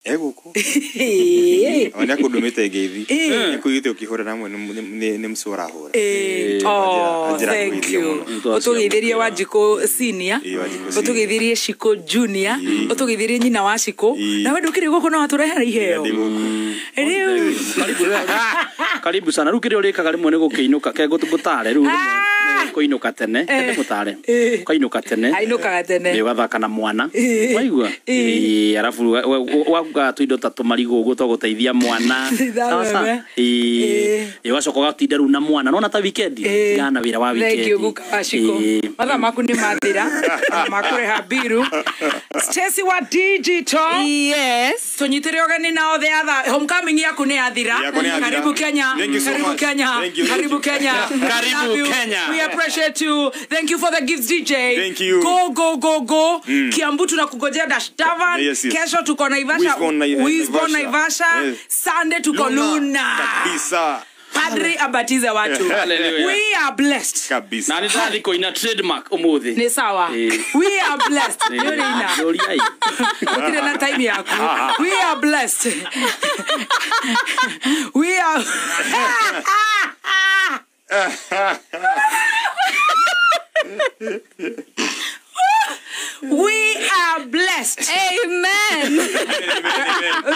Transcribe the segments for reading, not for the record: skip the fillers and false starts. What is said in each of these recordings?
Egũkũ. Ona kũndũmĩte ngeithi. Nĩkũigĩte ũkĩhũra namwe nĩ mũcũ ũrahũra. Oh, thank you. Ũtũgeithirie Wanjikũ senior. Ũtũgeithirie Shiko junior. Ũtũgeithirie nyina wa Shiko. Na we ndũkĩrĩ gũkũ no watũrehera iheo. Rĩu karibu sana. Rĩu kĩrĩa ũrĩkaga rĩmwe nĩ gũkĩinũka ke ngũtare rĩu rĩmwe kũinũka tene ngũtare kainũka tene ainũkaga tene nĩ ũgathaka na mwana waigua arabu wakuga tũindo ta tũmarigũ ũguo twagũteithia mwana ũgacoka ũgatinda rĩu na mwana nona ta weekend tigana na wĩra wa weekend. Thank you guka wa Shiko. Mathaa maku nĩ mathira makũrĩha mbiru. Stacy wa digital. Yes. Tũnyitĩre ũgeni na othe atha homecoming yaku nĩ yathira. Karibu Kenya. Karibu Kenya. Karibu Kenya. Karibu Kenya. We appreciate you. Thank you for the gifts, DJ. Thank you. Go go go go. Kiambu tunakungojea Dash Tavern. Yes, yes. Kesho tuko Naivasha. Wisborn Naivasha. Yes. Sunday tuko Luna. Kabisa. Padri abatize watu. We are blessed. Kabisa. Na nĩ ina trademark umuthi. Ni sawa. We are blessed. Nĩ Gũtirĩ na time yaku. We are blessed. We are We are blessed. Amen.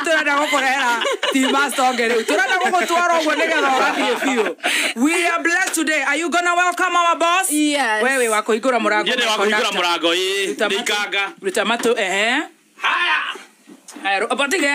Turenda gũkũrehera T-Master ũngĩ rĩu. Turenda gũgũtwara ũguo nĩgetha ũgathiĩ biũ. We are blessed today. Are you gonna welcome our boss? Yes. Wewe wa kũhingũra mũrango. Niĩ wa kũhingũra mũrango ĩ. Ndikanga. Ruta matũ ehe. Haya. Abatige,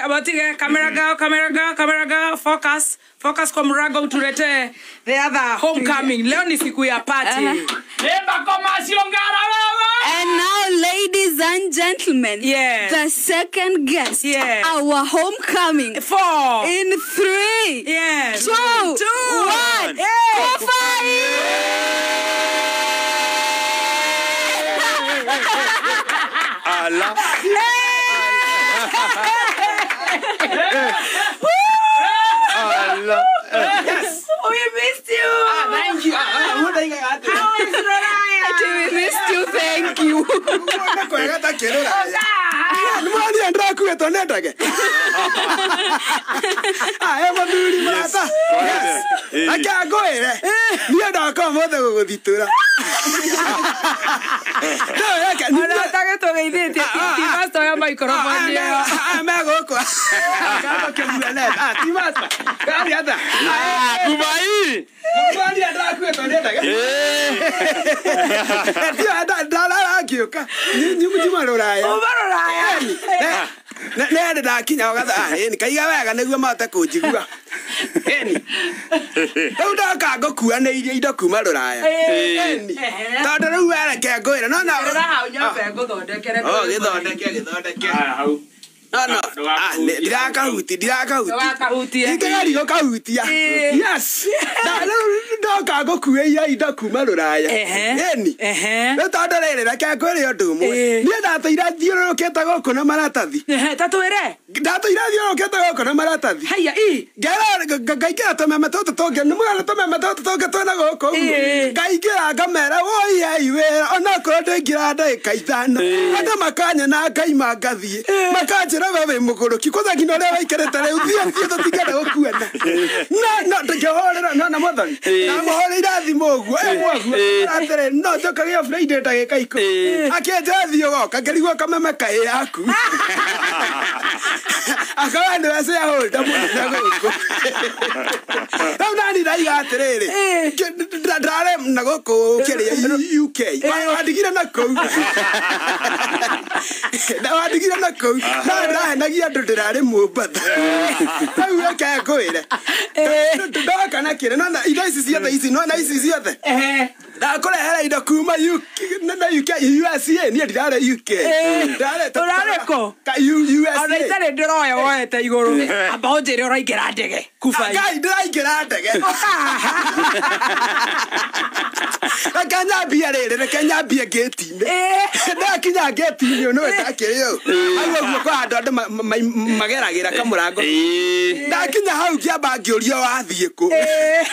abatige. Camera girl, camera girl, camera girl. Focus. Focus kwa mrango utuletee the other homecoming. Leo ni siku ya party. Lemba komasio ngara wewe. And now, ladies and gentlemen, yes, the second guest, yes, our homecoming. 4 in 3, yes, 2, 1, yes. Allah. Allah. Yes. We missed you. Thank you. How is Roraya? We missed you. Thank you. Ndakinya ũgatha kaiga wega nĩguo mahote kũnjigua. Rĩu ndoka ngũkuanĩirie indo kuma rũraya. Tondũ rĩu wereke ngwĩre no na gĩthondeke gĩthondeke. No ndirakahuti ndikageria gũkahutia. Yes. Rĩu ndoka ngũkuĩire indo kuma rũraya. Ĩni. Rĩu tondũ rĩrĩ reke ngwĩre ũndũ ũmwe. Niĩ ndatũire thiũrũrũkĩte gũkũ na maratathi. Ta twĩre. Ndatũire thiũrũrũkĩte gũkũ na maratathi. Haiya ĩ. Ngaingĩra tũmeme tũtũ tũngĩ nĩ mũgana tũmeme tũtũ tũngĩ twĩna gũkũ ũguo. Ngaingĩra ngamera woi hei wĩra onokorwo ndĩingĩra ndagĩka ithano. Andũ makanyona ngaima ngathiĩ. Makanjĩra we wĩ mũgũrũki kwanza nginya ũrĩa waikarĩte rĩu thiĩ thiĩ tũtingĩenda gũkuona. No ndĩkĩhorera no na Mwathani. Ndamũhũrĩire thimũ ũguo ĩ mwaguo atĩrĩ no njũkage Friday ndagĩka ikũmi. Akĩnjĩra thiĩ ũgoka ngĩrigwo kameme kaĩ yaku. Akawa nĩwe shareholder mũnene gũkũ. Rĩu nani ndaiga atĩrĩrĩ ndarĩ na gũkũ kĩrĩa UK. Wandigire na kũu. Wandigire na kũu. No ndahenagia andũ ndĩrarĩ Mombatha. Rĩu reke ngwĩre. Ndoka na kĩrĩa no indo ici ciothe ici no na ici ciothe. Ndakũrehera indo kuma UK na UK USA niĩ ndirarĩ UK. Ndarĩ Ũrarĩ kũ? USA. Ona itarĩ ndĩroya woete igũrũ. Amba ũnjĩre ũraingĩra ndege. Kubai. Ngai ndĩraingĩra ndege. Reke nyambie rĩrĩ reke nyambie ngĩti-inĩ. Ndakinya ngĩti-inĩ nĩwe ndakĩrĩ ũũ. Hau ũguo kwa handũ andũ mageragĩra kamũrango. Ndakinya hau ngĩamba ngĩũrio wathiĩ kũ.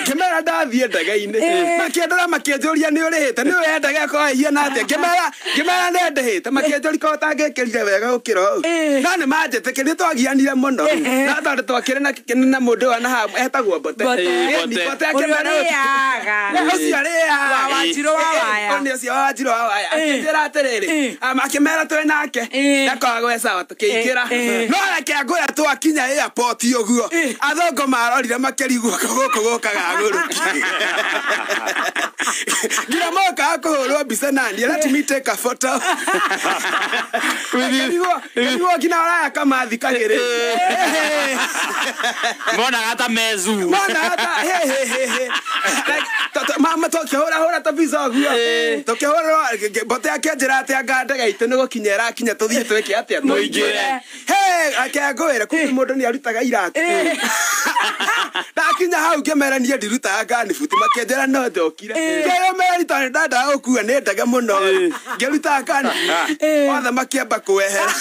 Ngĩmera ndathiĩ ndege-inĩ. Makĩndora makĩnjũria nĩ ũrĩhĩte nĩ ũrĩ ndege ĩkorwo ĩhiana atĩa. Ngĩmera nĩ ndĩhĩte makĩnjũria korwo ũtangĩkĩrire wega gũkĩra ũũ. No nĩ Nĩaranjĩtĩkĩria twagianire mũno. Na tondũ twakĩrĩ na mũndũ wa na haha etagwo Mbote. Mbote akĩmera ũcio arĩaga. Wa Wanjirũ wa Waya. Ũyũ ũcio wa Wanjirũ wa Waya. Akĩnjĩra atĩrĩrĩ, akĩmera twĩ nake. Ndakoragwo e sawa tũkĩingĩra. No reke ngwĩre twakinya airport ũguo. Athũngũ marorire makĩrigwo gũkũ gũkaga agũrũki. Ngira mokaga kũhũrwo mbica naniĩ. Let me take a photo. Ngĩrigwo nginya ũraya kamathikagĩrĩria. Monaga ta mezu. Monaga ta he. Mama tũkĩhũra tũbica ũguo. Tũkĩhũra Mbote akĩnjĩra atĩ anga ndege itũ nĩ gũkinya ĩrakinya tũthiĩ twĩke atĩa Tũingĩre. He reke ngwĩre kumbe mũndũ nĩ arutaga iratũ. Ndakinya hau ngĩmera niĩ ndirutaga nganibuti makĩnjĩra no njokire. Ngĩmera tondũ ndandaga gũkua nĩ ndege mũno. Ngĩruta nganibuti. Othe makĩamba kwehera.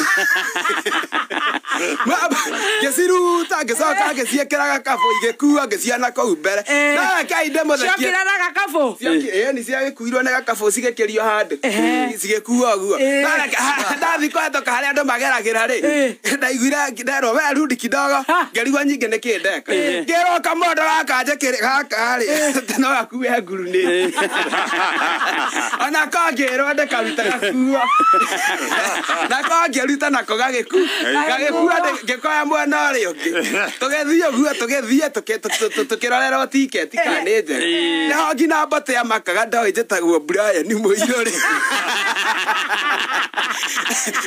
Ngĩciruta ngĩcoka ngĩciĩkĩra gakabũ igĩkua ngĩciana kũu mbere. No reke ndĩmũthekie. Ciokĩra na gakabũ? Ĩni ciagĩkuirwo na gakabũ cigĩkĩrio handũ. Cigĩkuo ũguo. Ndathiĩ kũhetũka harĩa andũ mageragĩra rĩ, ndaiguire nderwo we rudi kidogo, ngĩrigwo nyingĩ nĩkĩ ndeka. Ngĩrwo kamondo gaka njĩkĩrĩ gaka rĩ, no gakue ngurunĩ. Ona ko ngĩrwo ndĩkaruta gakuo. Nako ngĩruta nako gagĩkua. Gagĩkua ngĩkoya mwena ũrĩa ũngĩ. Tũgĩthiĩ ũguo tũgĩthiĩ tũkĩrorerwo tiketi kana nĩ njega. Nĩho nginya Mbote amakaga ndoĩ njĩtagwo Brian Mũirũ rĩ.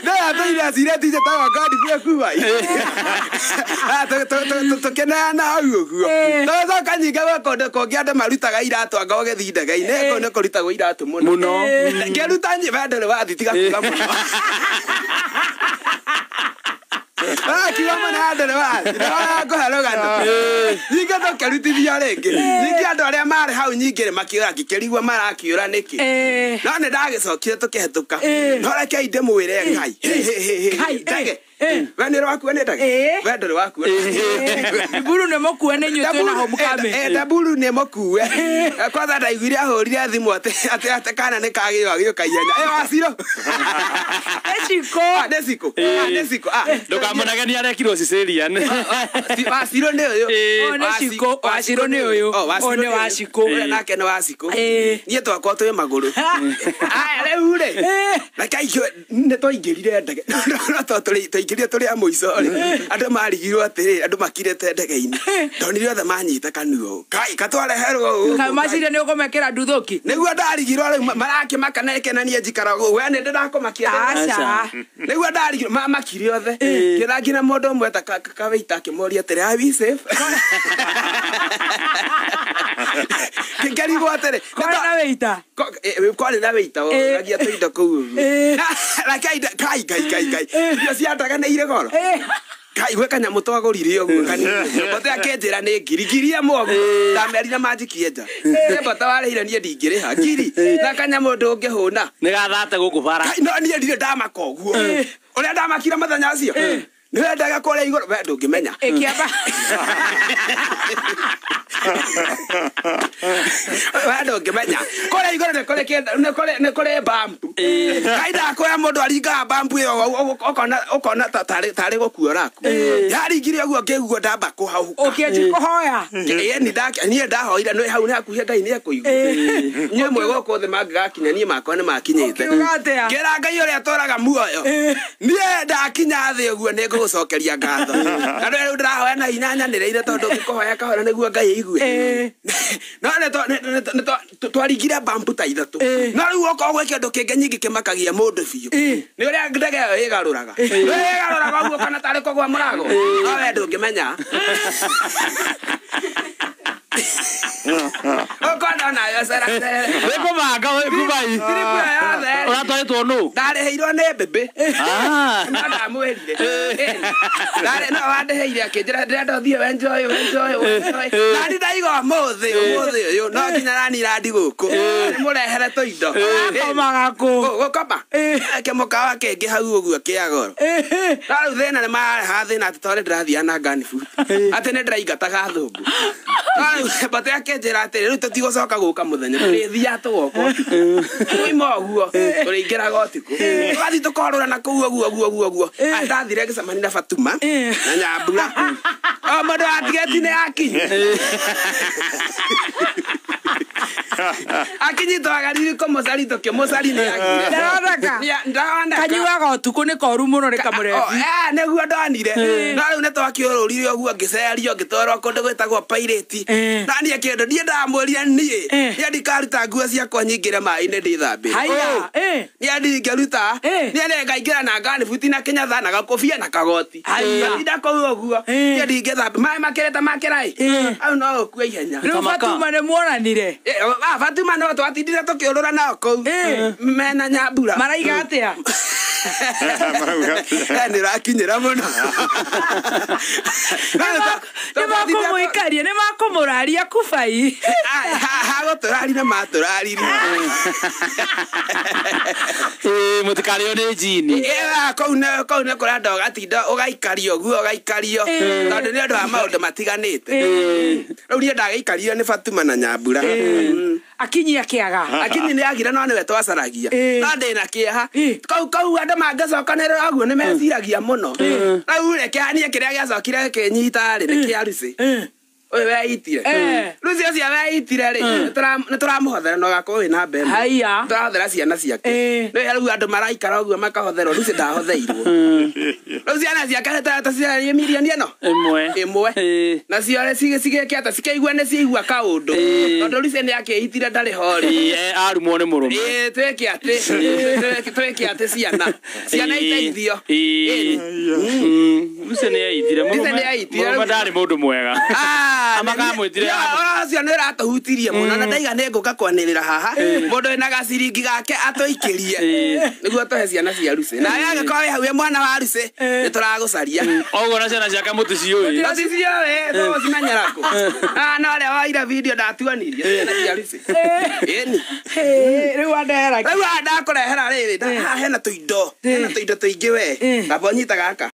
No atũire acirĩti njĩtagwo Godfrey Kuai. Tũkĩneana hau ũguo. Tũgĩcoka nyingĩ gwĩ kũndũ kũngĩ andũ marutaga iratũ anga ũgĩthiĩ ndege-inĩ kũu nĩ kũrutagwo iratũ mũno. Ngĩruta we ndũrĩ wathiĩ tiga kuga mũno. Kiuga mũno ndũrĩ wathiĩ. Ngũhe rũgano. Nyingĩ tũkĩrutithio rĩngĩ. Nyingĩ andũ arĩa marĩ hau nyingĩ rĩ makĩũra ngĩkĩrigwo marakĩũra nĩkĩ. No nĩ ndagĩcokire tũkĩhetũka. No rekei ndĩmwĩre Ngai. Ndege. We nĩ wakua nĩ ndege? We ndũrĩ wakua. Ndaburu nĩ mũkue nĩ inyuĩ twĩna homecoming. Ndaburu nĩ mũkue. Kwanza ndaiguire ahũrire thimũ atĩ kana nĩ kagĩo agĩũka ihenya. Wacirũ. Nĩ Cikũ. Nĩ Cikũ. Nĩ Cikũ. Ndũkamũnegenie arekirwo cesarean. Wacirũ nĩ ũyũ. Nĩ Cikũ. Wacirũ nĩ ũyũ. Ũyũ nĩ wa Cikũ. Ũrĩa nake nĩ wa Cikũ. Niĩ twakwa twĩ magũrũ. Aya rĩu rĩ. Reke nĩ twaingĩrire ndege. No twaingĩrire tũrĩ a mũico rĩ. Andũ marigirwo atĩrĩrĩ, andũ makirĩte ndege-inĩ. Ndonire othe manyita kanua ũũ. Kai katwareherwo ũũ. Kaĩ maciria nĩ ũkũmekĩra nduthũki? Nĩguo ndarigirwo rĩu marakĩmaka na ĩkenanie njikara ũguo. We nĩ ndĩrakũmakia. Aca. Nĩguo ndarigirwo mamakire othe. Ngĩra nginya mũndũ ũmwe ta kawaita akĩmũria atĩrĩ, are we safe? Ngĩrigwo atĩrĩ, Kwarĩ na wĩita? Kwarĩ na wĩita, ũragia tũindo kũu ũguo. Kai Ngai Ngai Ngai. Irio cia ndege nĩ irĩ goro. Kai gwĩ kanyamũ twagũrire ũguo kanini. Mbote akĩnjĩra nĩ ngiri ngiri ĩmwe ũguo. Ndamerire manjikie nja. Nĩ Mbote warĩhire niĩ ndingĩrĩha ngiri. Na kanyamũ ndũngĩhũna. Nĩ gathate gũkũ bara. No niĩ ndirĩ ndamaka ũguo. Ũrĩa ndamakire mũthenya ũcio. Nĩ ndege kũrĩa igũrũ we ndũngĩmenya. Ĩkĩamba. We ndũngĩmenya. Kũrĩa igũrũ nĩ kũrĩ bambu. Kai ndakwĩra mũndũ aringaga bambu ĩyo ũkona tarĩ gũkua ũrakua. Yaringire ũguo ngĩigua ndamba kũhahũka. Ũkĩanjia kũhoya? Ĩni niĩ ndahoire nĩ hau nĩ hakuhĩ Ngai nĩ ekũigua. Niĩ mwe gũkũ thĩ mangĩgakinya niĩ makwa nĩ makinyĩte. Ũkiuga atĩa? Ngĩra Ngai ũrĩa atũraga muoyo. Niĩ ndakinya thĩ ũguo nĩ ngũgũcokeria ngatho. Na rĩu ndĩrahoya na hinya nyanĩrĩire tondũ ngĩkũhoya kahora nĩguo Ngai aigue. No nĩ twaringire bambu ta ithatũ. No rĩu okorwo gwĩ kĩndũ kĩngĩ nyingĩ kĩmakagia mũndũ biũ. Nĩ ũrĩa ndege ĩyo ĩgarũraga. Ĩgarũraga ũguo kana tarĩ kũgwa mũrago. No we ndũngĩmenya. Ũkona nayo ceracere. Wĩ kũbanga wĩ Dubai. Trip ĩyo yothe. Ũratwarĩtwo nũ? Ndarĩhĩirwo nĩ mbĩmbĩ. No ndamwĩrire. No wandĩhĩire akĩnjĩra ndĩrenda ũthiĩ wenjoy wenjoy wenjoy. Nani ndaiga ũmũthĩ ũmũthĩ ũyũ no nginya nani randi gũkũ. Mũrehere tũindo. Ũrakomaga kũ? Gũkoma? Kĩmũkawa kĩngĩ hau ũguo kĩa goro. No rĩu thĩna nĩ marehaga thĩna atĩ tondũ ndĩrathiaga na nganibu. Atĩ nĩ ndĩraingataga athũngũ. No rĩu Mbote akĩnjĩra Akĩnjĩra atĩrĩ rĩu tũtigũcoka gũka mũthenya tũrĩthiaga tũgoka ũtukũ tũima ũguo tũrĩingĩraga ũtukũ tũgathiĩ tũkorũra na kũu ũguo ũguo ũguo ũguo. Ndathire ngĩcemania na Fatuma na Nyambura o mũndũ wa tigeti nĩ akinyi akinyi twagariri kũmũcari tũkĩmũcari nĩ agire. Ndaroneka. Ndaroneka. Kanyuaga ũtukũ nĩ koru mũno nĩ kamũrebi. Nĩguo ndonire no rĩu nĩ twakĩũrũrire ũguo ngĩcerio ngĩtwarwo kũndũ gwĩtagwo Pirate. Ndanie kĩndũ niĩ ndamwĩrire niĩ niĩ ndikaruta nguo ciakwa nyingĩre maĩ-inĩ ndĩthambĩre. Haiya. Niĩ ndingĩruta niĩ nĩngaingĩra na nganibuti na kĩnyatha na gakobia na kagoti. Haiya. Ngatinda kũu ũguo niĩ ndingĩthamba maĩ makĩrĩte makĩraĩ au no ũkue ihenya. Rĩu Fatuma nĩ muonanire. Fatuma no twatindire tũkĩũrũra nao kũu mena Nyambura. Maraiga atĩa? Nĩ ũrakinyĩra mũno. Nĩ makũmũikaria nĩ makũmũraria kubai. Hagũtũrarire matũraririe. Mũtikarĩo nĩ njini. Kũu nĩ kũrenda ũgatinda ũgaikario ũguo ũgaikario tondũ nĩ ũndũ wa maũndũ matiganĩte. Rĩu niĩ ndagĩikarire nĩ Fatuma na Nyambura. Akinyi akĩaga. Akinyi nĩ agire no nĩwe twacaragia. No ndĩna kĩeha. Kũu andũ mangĩcokanĩrĩra ũguo nĩ meciragia mũno. Rĩu rĩ kĩeha kĩrĩa gĩacokire gĩkĩnyita rĩ nĩ kĩa Lucy. Ũyũ weitire. Lucy ũcio weitire rĩ nĩ tũramũhothera na ũgakorwo wĩna mbembe. Haiya. Tũrahothera ciana ciake. Rĩu rĩu andũ maraikara ũguo makahotherwo Lucy ndahotheirwo. Rĩu ciana ciake nĩ mirioni ĩno ĩmwe. Nacio cigĩke atĩa cikĩigua nĩ ciaigua kaũndũ tondũ Lucy nĩ akĩitire ndarĩ ho rĩ. Arumwo nĩ mũrũme. Twĩke atĩ twĩke atĩ ciana iteithio. Lucy nĩ aitire mũrũme ndarĩ mũndũ mwega. Amakamwĩtire ũcio nĩ ũratũhutirie mũno na ndaiga nĩ ngũka kwanĩrĩra haha mũndũ wĩna gaciringi gake atũikĩrie nĩguo tũhe ciana cia Lucy. Nawe angĩkorwo wĩ hau wĩ mwana wa Lucy nĩ tũragũcaria. Ũguo na ciana ciake mũticiũĩ. Tũticiũĩ tũgũcimenyera kũ. No ũrĩa woire video ndatuonirie ciana cia Lucy. Ĩni. Rĩu wandehera Rĩu haha ndakũrehera rĩrĩ haha hena tũindo hena tũindo tũingĩ we. Kaba ũnyita gaka.